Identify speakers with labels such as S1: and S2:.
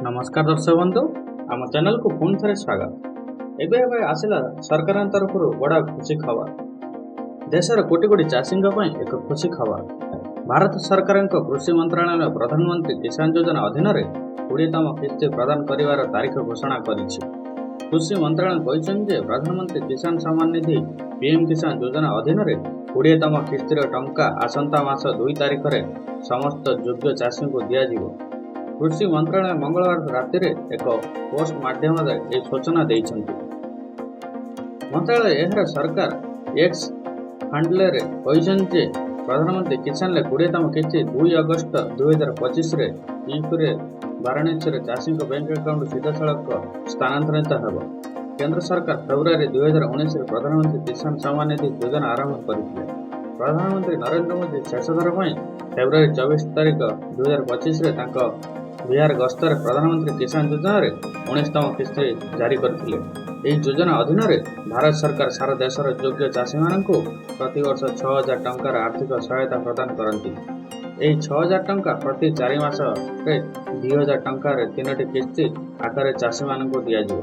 S1: ନମସ୍କାର ଦର୍ଶକ ବନ୍ଧୁ, ଆମ ଚ୍ୟାନେଲକୁ ପୁଣି ଥରେ ସ୍ୱାଗତ। ଏବେ ଏବେ ଆସିଲା ସରକାରଙ୍କ ତରଫରୁ ବଡ଼ ଖୁସି ଖବର। ଦେଶର କୋଟି କୋଟି ଚାଷୀଙ୍କ ପାଇଁ ଏକ ଖୁସି ଖବର। ଭାରତ ସରକାରଙ୍କ କୃଷି ମନ୍ତ୍ରଣାଳୟ ପ୍ରଧାନମନ୍ତ୍ରୀ କିଷାନ ଯୋଜନା ଅଧୀନରେ 20ତମ କିସ୍ତି ପ୍ରଦାନ କରିବାର ତାରିଖ ଘୋଷଣା କରିଛି। କୃଷି ମନ୍ତ୍ରଣାଳୟ କହିଛନ୍ତି ଯେ ପ୍ରଧାନମନ୍ତ୍ରୀ କିଷାନ ସମ୍ମାନ ନିଧି, ପିଏମ୍ କିଷାନ ଯୋଜନା ଅଧୀନରେ 20ତମ କିସ୍ତିର ଟଙ୍କା ଆସନ୍ତା ମାସ 2 ତାରିଖରେ ସମସ୍ତ ଯୋଗ୍ୟ ଚାଷୀଙ୍କୁ ଦିଆଯିବ। କୃଷି ମନ୍ତ୍ରଣାଳୟ ମଙ୍ଗଳବାର ରାତିରେ ଏକ ପୋଷ୍ଟ ମାଧ୍ୟମରେ ଏହି ସୂଚନା ଦେଇଛନ୍ତି। ମନ୍ତ୍ରଣାଳୟ ଏହାର ସରକାର ଏକ୍ସ ହ୍ୟାଣ୍ଡେଲରେ କହିଛନ୍ତି ଯେ ପ୍ରଧାନମନ୍ତ୍ରୀ କିଷାନରେ 20ତମ କିସ୍ତି 2 ଅଗଷ୍ଟ 2025ରେ ୟୁପିର ବାରାଣସୀରେ ଚାଷୀଙ୍କ ବ୍ୟାଙ୍କ ଆକାଉଣ୍ଟ ସିଧାସଳଖ ସ୍ଥାନାନ୍ତରିତ ହେବ। କେନ୍ଦ୍ର ସରକାର ଫେବୃଆରୀ 2019ରେ ପ୍ରଧାନମନ୍ତ୍ରୀ କିଷାନ ସମ୍ମାନ ନିଧି ଯୋଜନା ଆରମ୍ଭ କରିଥିଲେ। ପ୍ରଧାନମନ୍ତ୍ରୀ ନରେନ୍ଦ୍ର ମୋଦି ଶେଷଥର ପାଇଁ ଫେବୃଆରୀ 24 ତାରିଖ 2025ରେ ତାଙ୍କ ବିହାର ଗସ୍ତରେ ପ୍ରଧାନମନ୍ତ୍ରୀ କିଷାନ ଯୋଜନାରେ 19ତମ କିସ୍ତି ଜାରି କରିଥିଲେ। ଏହି ଯୋଜନା ଅଧୀନରେ ଭାରତ ସରକାର ସାରା ଦେଶର ଯୋଗ୍ୟ ଚାଷୀମାନଙ୍କୁ ପ୍ରତିବର୍ଷ 6000 ଟଙ୍କାର ଆର୍ଥିକ ସହାୟତା ପ୍ରଦାନ କରନ୍ତି। ଏହି 6000 ଟଙ୍କା ପ୍ରତି 4 ମାସରେ 2000 ଟଙ୍କାରେ ତିନୋଟି କିସ୍ତି ଆକାରରେ ଚାଷୀମାନଙ୍କୁ ଦିଆଯିବ।